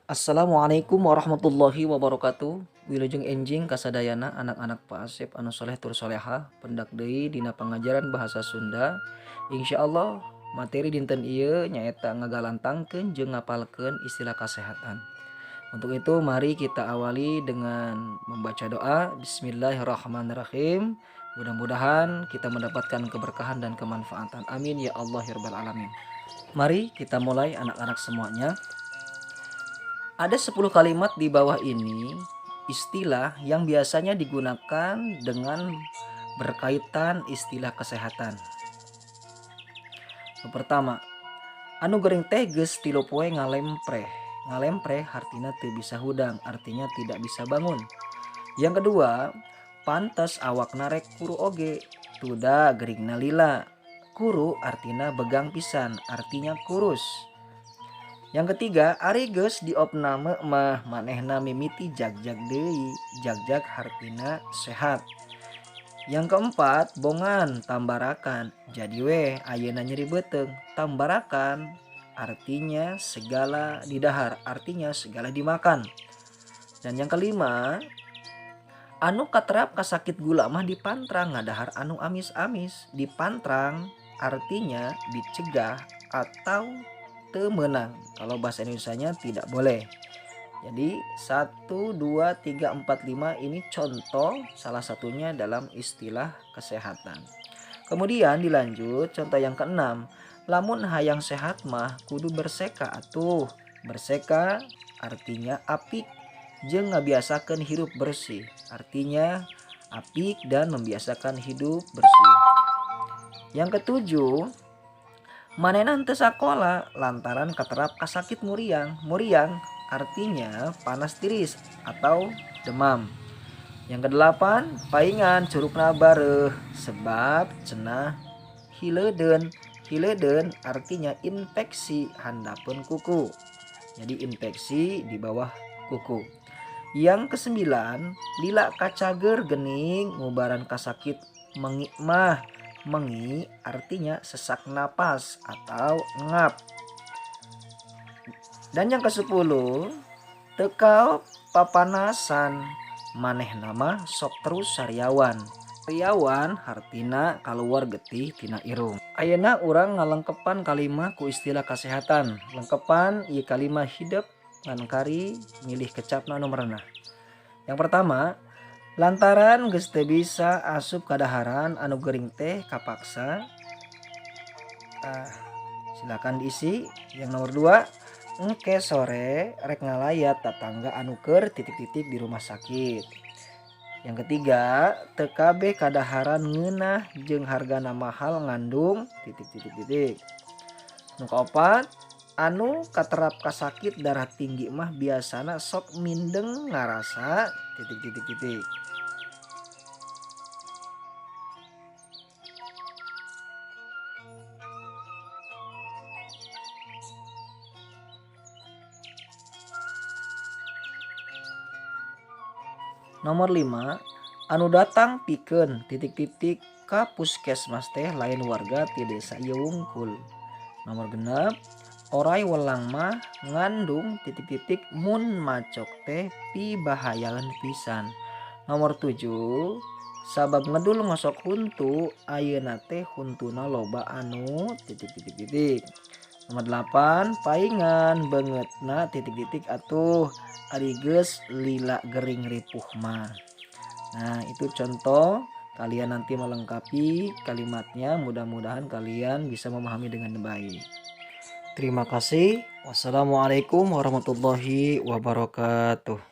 Assalamualaikum warahmatullahi wabarakatuh. Wilujeng enjing kasadayana anak-anak Pak Asep anu soleh tur soleha, pendak deui dina pangajaran bahasa Sunda. Insyaallah materi dinten ieu nyaeta ngagalantangkeun jeung ngapalkeun istilah kesehatan. Untuk itu, mari kita awali dengan membaca doa. Bismillahirrahmanirrahim. Mudah-mudahan kita mendapatkan keberkahan dan kemanfaatan. Amin ya Allah ya rabbal alamin. Mari kita mulai, anak-anak semuanya. Ada 10 kalimat di bawah ini, istilah yang biasanya digunakan dengan berkaitan istilah kesehatan. Yang pertama, anu gering teh geus 3 poe ngalempreh. Ngalempreh artinya teu bisa hudang, artinya tidak bisa bangun. Yang kedua, pantes awakna rek kuru oge, tuda geringna lila. Kuru artinya begang pisan, artinya kurus. Yang ketiga, ari geus diopname mah manehna mimiti jagjag deui. Jagjag hartina sehat. Yang keempat, bongan tambarakan. Jadi weh ayeuna nyeri beuteung. Tambarakan artinya segala didahar, artinya segala dimakan. Dan yang kelima, anu katerap kasakit gula mah dipantrang ngadahar anu amis-amis. Dipantrang artinya dicegah atau teu meunang. Kalau bahasa Indonesianya tidak boleh. Jadi 1, 2, 3, 4, 5 ini contoh salah satunya dalam istilah kesehatan. Kemudian dilanjut contoh yang keenam. Lamun hayang sehat mah kudu berseka atuh. Berseka artinya apik jeung ngabiasakeun hirup bersih. Artinya apik dan membiasakan hidup bersih. Yang ketujuh, manehna henteu sakola lantaran katerap kasakit muriang. Muriang artinya panas tiris atau demam. Yang kedelapan, paingan curugna bareuh sebab cenah hileudeun. Hileudeun artinya infeksi handapeun kuku. Jadi infeksi di bawah kuku. Yang kesembilan, lila kacager gening ngubaran kasakit mengi mah. Mengi artinya sesak napas atau ngap. Dan yang ke-10, teu kaop papanasan manehna mah sok terus sariawan. Sariawan hartina kaluar getih tina irung. Ayeuna urang ngalengkepan kalimah ku istilah kesehatan. Lengkepan ieu kalimah hidep ngan kari milih kecapna anu merenah. Yang pertama, lantaran geus teu bisa asup kadaharan anu gering teh kapaksa. Ah, silakan diisi. Yang nomor 2, engke sore rek ngalayat tatangga anu keur titik-titik di rumah sakit. Yang ketiga, teu kabeh kadaharan ngeunah jeung hargana mahal ngandung titik titik titik. Nu kaopat, anu katerap kasakit darah tinggi mah biasana sok mindeng ngarasa titik titik titik. Nomor 5, anu datang pikeun titik-titik ka puskesmas teh lain warga ti desa ieu wungkul. Nomor 6, oray welang mah ngandung titik-titik mun macok teh pibahayaeun pisan. Nomor 7, sabab ngedul ngosok huntu ayeuna teh huntuna loba anu titik titik titik. Nomor 8, paingan beungeutna titik-titik atuh ari geus lila gering ripuh mah. Nah, itu contoh kalian nanti melengkapi kalimatnya, mudah-mudahan kalian bisa memahami dengan baik. Terima kasih. Wassalamualaikum warahmatullahi wabarakatuh.